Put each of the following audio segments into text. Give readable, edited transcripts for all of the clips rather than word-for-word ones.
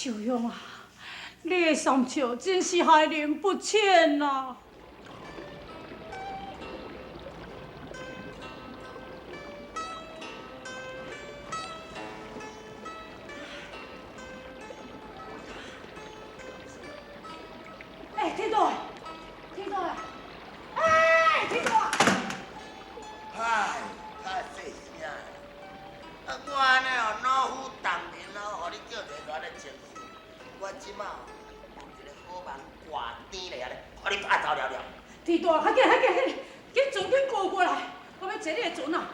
秋香啊，你的三笑真是害人不浅啊！哎，天道，天道，哎，天道！哎，较细声。啊，我按呢哦，老夫当面哦，予你叫一个安呢情绪。我这马有一个好梦挂甜咧，按呢，予你拍走了了。天大，较紧，较紧，紧，紧船紧过过来，我欲坐你的船啊！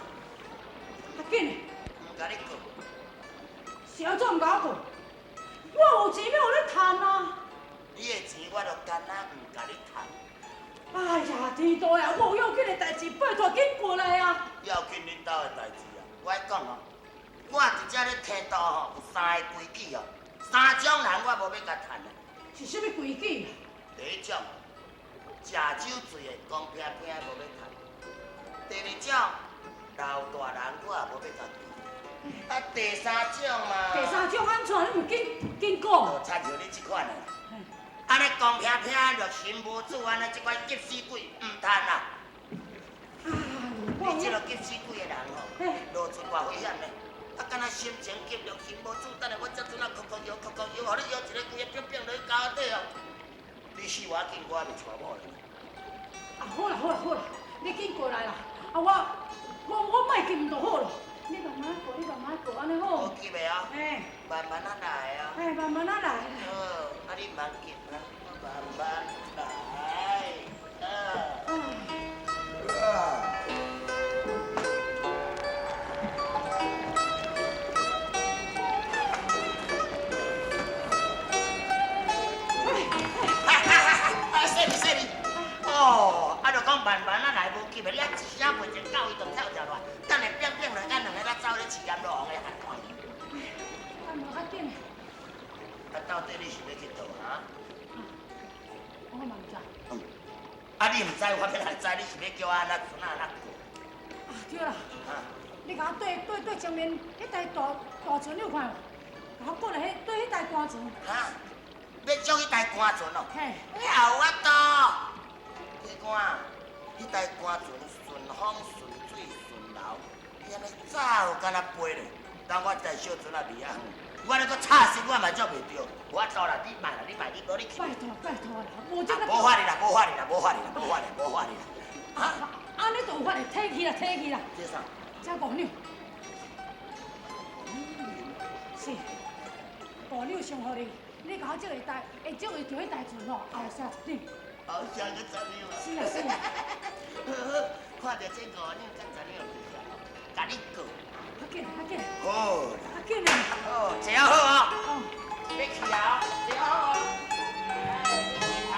较紧。毋共你过。是按怎毋共我过？我有钱欲予你趁啊！你的钱我就敢若毋共你趁。哎呀，天大呀，我有要紧的代志，拜托紧过来啊！要紧恁兜的代志啊！我讲哦，我伫遮咧剃度吼，有三个规矩哦，三种人我无欲共趁啊。是啥物规矩？第一种，食酒醉的，讲偏偏无欲趁；第二种，老大人我也无欲共见。啊，第三种嘛。第三种按怎？你毋紧紧讲。就亲像你这款的。按呢讲偏偏，良心无主，按呢这款急死鬼毋趁啦。你这个急死鬼的人吼，落出偌危险呢？啊，敢若心情急，良心无主，等下我这阵啊，哭哭摇，哭哭摇，予你摇一个规个变变落去沟底哦。你死我紧，我就娶某了。啊，好啦好啦好啦，你紧过来啦！啊，我莫急毋就好咯。你慢慢过，你慢慢过，按呢好。无急的哦。嘿。慢慢仔来哦。嘿，慢慢仔来。好，啊你毋通急啊，慢慢来。啊。啊。啊，细腻细腻。哦，啊，就讲慢慢仔来，无急的，你啊一声袂一到，伊就跳跳落来。等下变变落，咱两个咱走咧试验落王的寒看。啊，无较紧。啊，到底你是欲去佗啊？我嘛毋知。嗯。啊，你毋知，我欲来知，你是欲叫我按怎船仔按怎过？啊，对啦。啊。你共我对对对前面彼台大大船，你有看无？共我过来，彼对彼台官船。哈？欲借彼台官船哦？嘿。也有法度。你看，彼台官船顺风顺水顺流，伊按呢走敢若飞咧。当我这台小船仔离遐远，我按呢阁插身我嘛做袂著。无法度啦，你莫啦，你莫，你无你去。拜托拜托啦，无这个。无法哩啦，无法哩啦，无法哩啦，无法哩，无法哩啦。啊，按呢就有法哩，提去啦，提去啦。这啥？这五两。是，五两上予你，你共我借一台，会借会著彼台船吼，后写十两。后写阁十两啊！是啊是啊。好好，看著这五两佮十两对啊，共你过。较紧，较紧。好。较紧啊！好，坐好哦。哦。欲去啊！坐好哦。哎，好。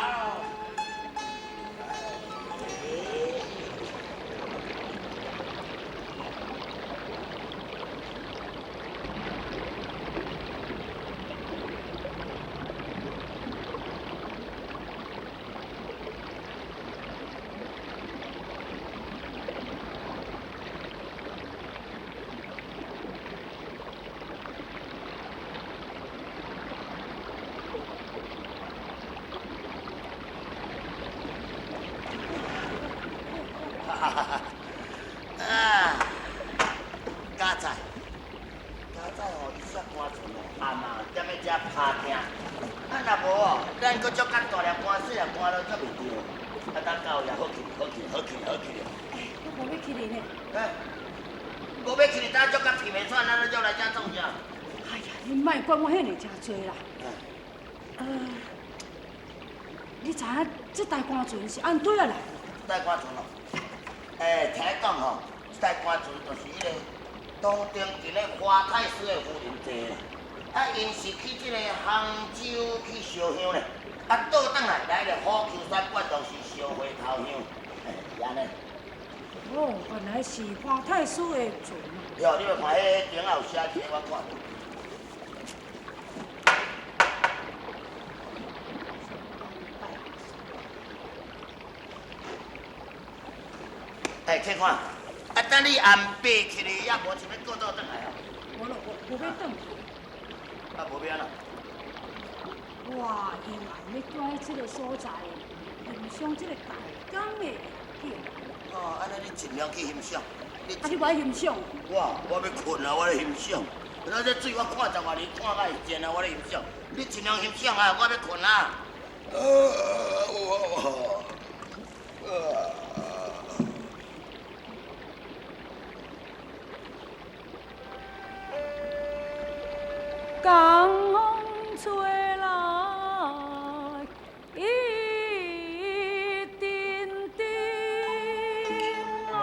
啊，佳哉，佳哉哦，伊说官船哦，暗啊，踮咧遮拍听。啊，若无哦，咱阁足较大粒官，细粒官都做袂著。啊，等到也好去，好去，好去，好去。哎，我无欲去呢。哎，无欲去，等足较气袂喘，咱就来遮创啥？哎呀，你莫管我遐尔诚济啦。你知影这台官船是按佗来的？这台官船哦。欸，听讲吼，这台官船就是彼个当中伫咧华太师的夫人坐的，啊，𪜶是去这个杭州去烧香咧，啊，倒转来来咧虎丘山拜当时烧火头香，嘿，是按呢。哦，原来是华太师的船啊。对，你欲看彼个顶仔有写一个，我看。欸，去看，啊，等你暗捌去哩，也无想欲过倒转来哦。无咯，无欲转。啊，无欲按怎？我永遠欲蹛佇這个所在，欣賞這个大江的夜景。哦，按呢你盡量去欣賞。啊，你無愛欣賞？我欲睏啊，我咧欣賞。那這水我看十外年，看甲會煎啊，我咧欣賞。你盡量欣賞啊，我欲睏啊。我。江风吹來一陣陣哦，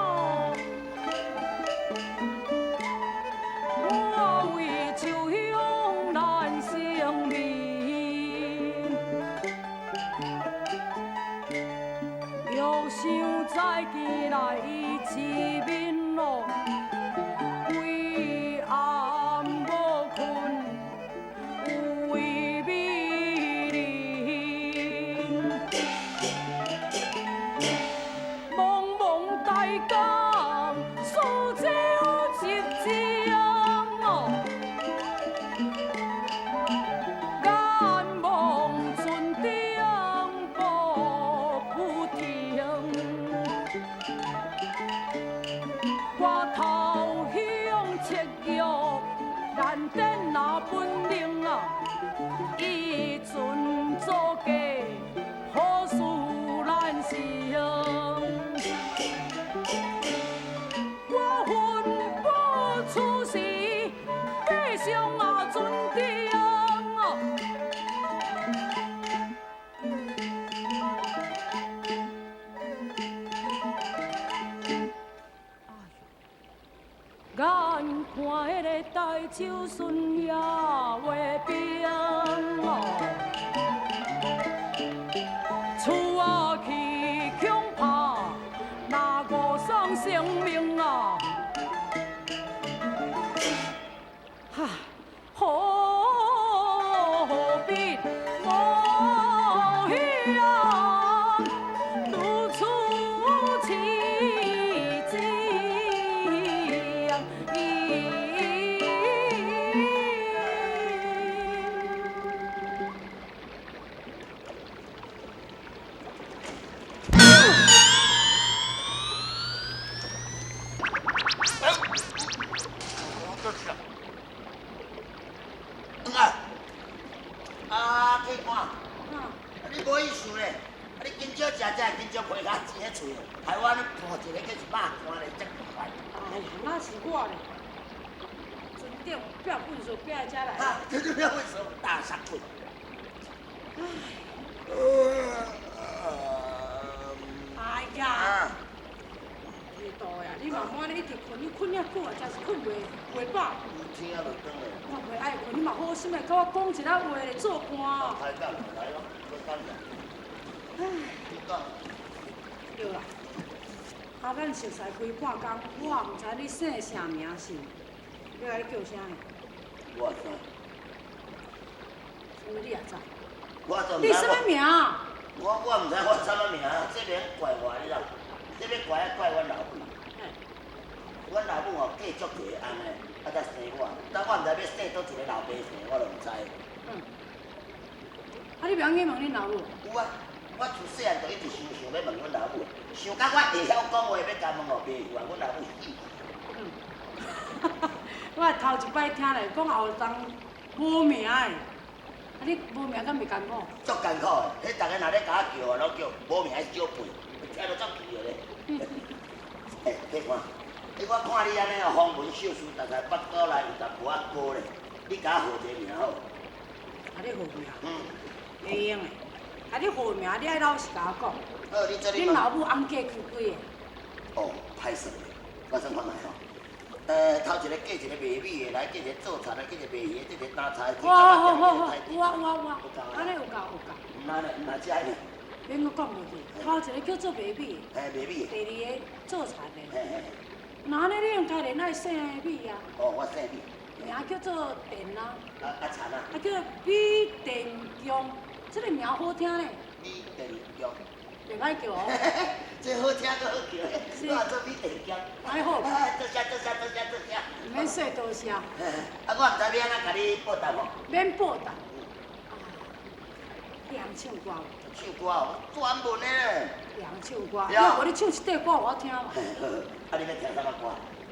我為秋香難成眠，遙想再見來一面咯，規暗無睏。有美人，茫茫大江，四周寂静哦，眼望船頂步不停，我頭向赤玉，難得那本領啊！一船作嫁，好事難成。我分不出時，爬上啊船頂哦。眼看彼个大手孙也袂变哦，厝仔去恐怕若误送性命啊！哈，何必无向如此痴情？啊，客官，啊你無意思咧，啊你今朝食這，今朝皮較錢喺喙，害我咧抱一个叫是肉乾咧，遮煩。哎呀，哪是我咧？船長壁糞埽壁遮來。哈，這就壁糞埽大殺鬼。哎呀，剃度呀，你慢慢咧一直睏，你睏遐久啊，真是睏袂飽。聽啊，袂轉咧。我袂愛睏，你嘛好心來共我講一下話咧，做伴。開講就來咯，無講者。唉，你講。對啦，啊，咱熟似開半工，我也毋知你姓啥名姓，欲共你叫啥呢？我知。啥物你也知？我就你啥物名？我毋知我啥物名，這免怪我，你知？這欲怪愛怪阮老母。阮老母吼嫁足濟翁的，啊才生我，但我毋知欲生佗一個老爸生，我就毋知。嗯。啊，你袂曉去問恁老母？有啊，我自細漢就一直想想欲問阮老母，想到我會曉講話，欲共問予袂有啊，阮老母死。嗯。我頭一擺聽來講後當無名的，啊你無名敢袂艱苦？足艱苦的，彼逐家若咧共我叫啊，攏叫無名的小輩，聽著足奇的咧。欸，客官，欸，我看你按呢哦，風聞秀事，逐个北島來有淡薄仔高咧，你共我號一个名好？啊，你號名？嗯。會用的，啊，你號名，你愛老實共我講。好，你這裡。恁老母翁嫁去幾个？哦，歹算咧，我算看覓吼。頭一个嫁一个賣米的，來嫁一个做田的，嫁一个賣魚的，嫁一個擔菜的。哦，好好好，有啊有啊有啊，按呢有夠有夠。毋那咧，毋那遮呢？免閣講落去，頭一個叫做賣米的，嘿，賣米的。第二个做田的。嘿嘿。那按呢，你應該連愛姓米啊。哦，我姓米。名叫做電啊。啊啊田啊。啊叫米電強，這个名好聽咧。米電強。袂歹叫哦。這好聽閣好叫，我做米電強。還好。多謝多謝多謝多謝。毋免說多謝。啊，我毋知欲按怎共你報答無？免報答。你会晓唱歌無？唱歌哦，專門的咧。會曉唱歌，要無你唱一塊歌予我聽嘛。啊，你欲聽啥物歌？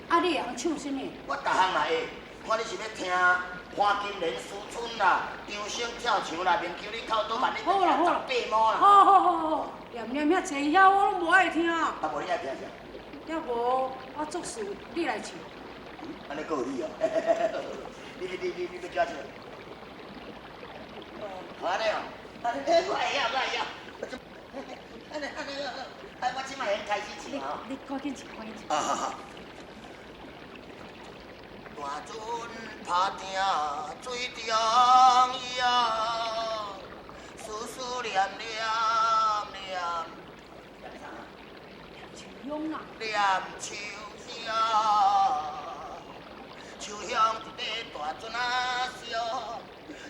啊，你會曉唱啥物？我逐項嘛會，看你是欲聽潘金蓮思春啦，張生跳牆啦，面求你靠倒萬，你好啦好啦，八毛啦。好好好好，念念遐濟遐我攏無愛聽。啊，無你愛聽啥？要無我作事，你來唱。按呢閣有理哦。你欲叫我唱？按呢哦，按呢我會曉，我會曉。按呢按呢，哎，我這擺先開始唱哦。你趕緊唱，趕緊唱。啊好好。大船拍定水中央，思思念念念。念秋香啊！念秋香，秋香佇咧大船仔上，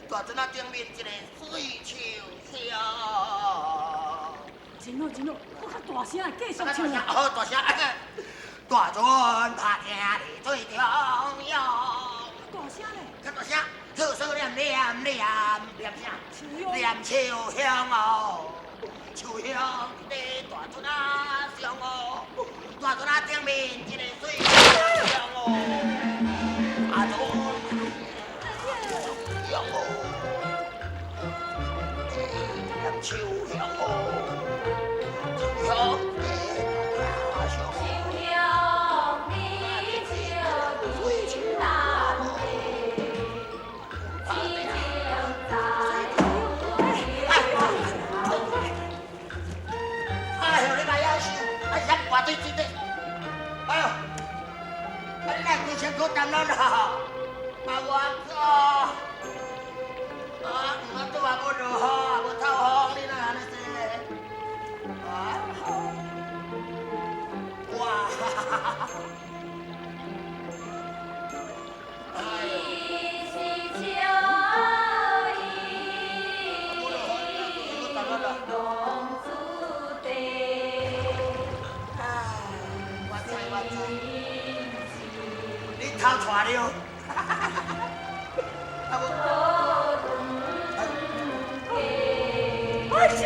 大船仔頂面一個水秋香。真好真好，閣較大聲，繼續唱。好，大聲。大船拍定佇水中央，大聲咧！較大聲，思思念念念念啥？念秋香哦，秋香佇咧大船仔上哦，大船仔頂面一个水秋香哦，大船香哦，念秋香哦，秋香佇大船上。哎呦，啊你哪规身躯澹了啦？啊我靠！啊，我拄啊无落雨，无透風，你哪按呢說？啊！哇！哎呦！你偷带了。阿姐。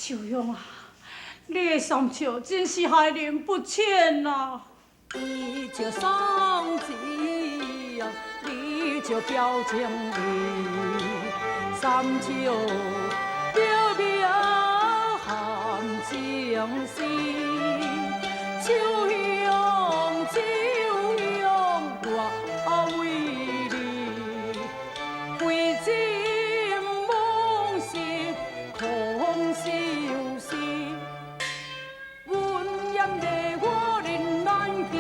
秋香啊，你的三笑真是害人不淺啊！伊笑送子啊，你笑表情意，三笑表表含情丝。秋香，秋香，我为你挥尽梦想空相思。阮眼泪我忍难见，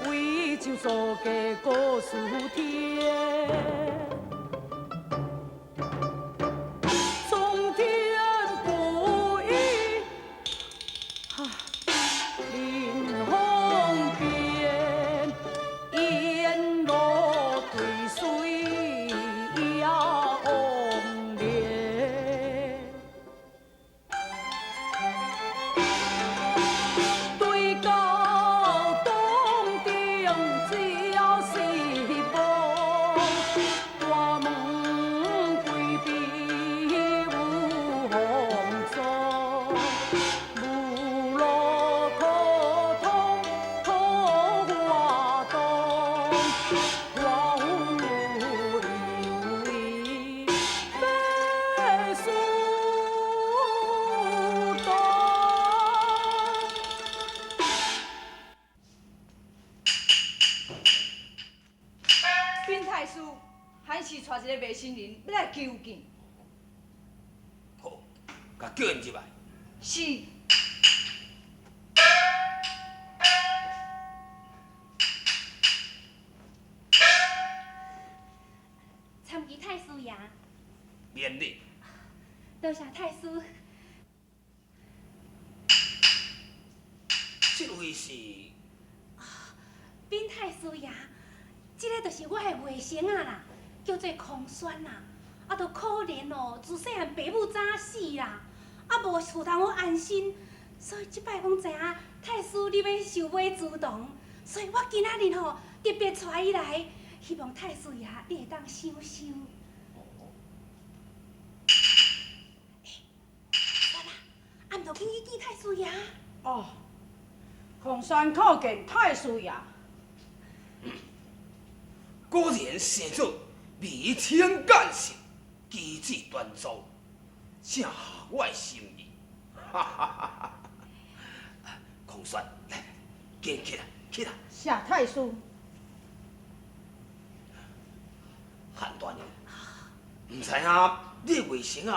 为情所寄故事天。苍天不义，人风变。太师还是带一个陌生人欲来求见。好，共叫𪜶入来。是。参见太师爷。免礼。多谢太师。这位是？禀太师爷，这个就是我的外甥仔啦，叫做空选啦。啊，都可怜哦，自细汉爸母早死啦，啊无厝通好安身，所以这摆讲知影太师你欲收买书童，所以我今仔日吼特别带伊来，希望太师爷你会当赏收。欸，算啦，啊毋著紧去见太师爷。哦，空选叩见太师爷。果然生做眉清眼秀，举止端庄，正合我的心意。哈哈哈哈！空选，来，紧起来，起来。谢太师。韩大娘，毋知影你的外甥仔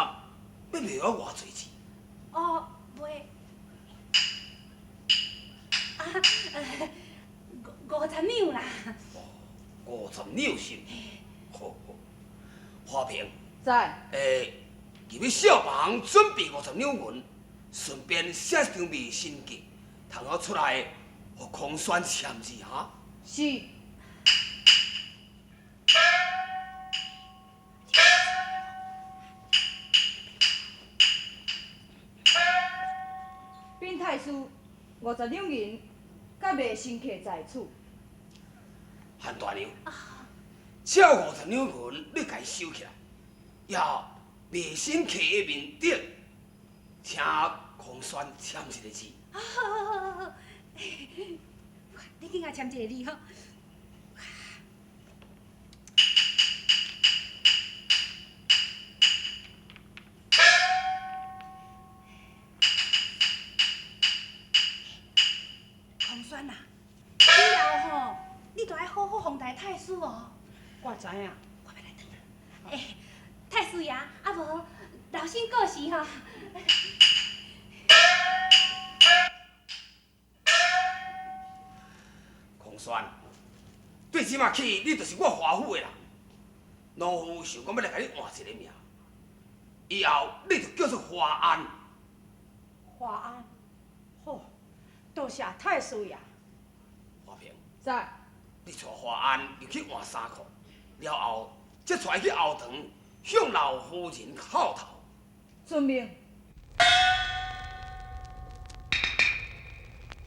欲卖我偌济钱？哦，卖。啊，50两啦。哦，50两是？好，好。花瓶。在。欸，入去小房准备50两银，顺便写一张卖身契，通好出来，予空选签字哈。是。禀太师，50两银，佮卖身契在此。韩大娘，这50两银你共伊收起来，也卖身契的面顶，请空选签一个字。好好好好，你紧共签一个字吼。空选啊，以后吼，你著爱好好奉承太师哦。我知影。我欲来转啦。欸，太师爷，啊无老身过时吼。空选，对这马起，你就是我华府的人。农夫想讲欲来共你换一个名，以后你就叫做华安。华安，好，多谢太师爷。华平。在。你带华安入去换衫裤，了后才带伊去后堂向老夫人叩头。遵命。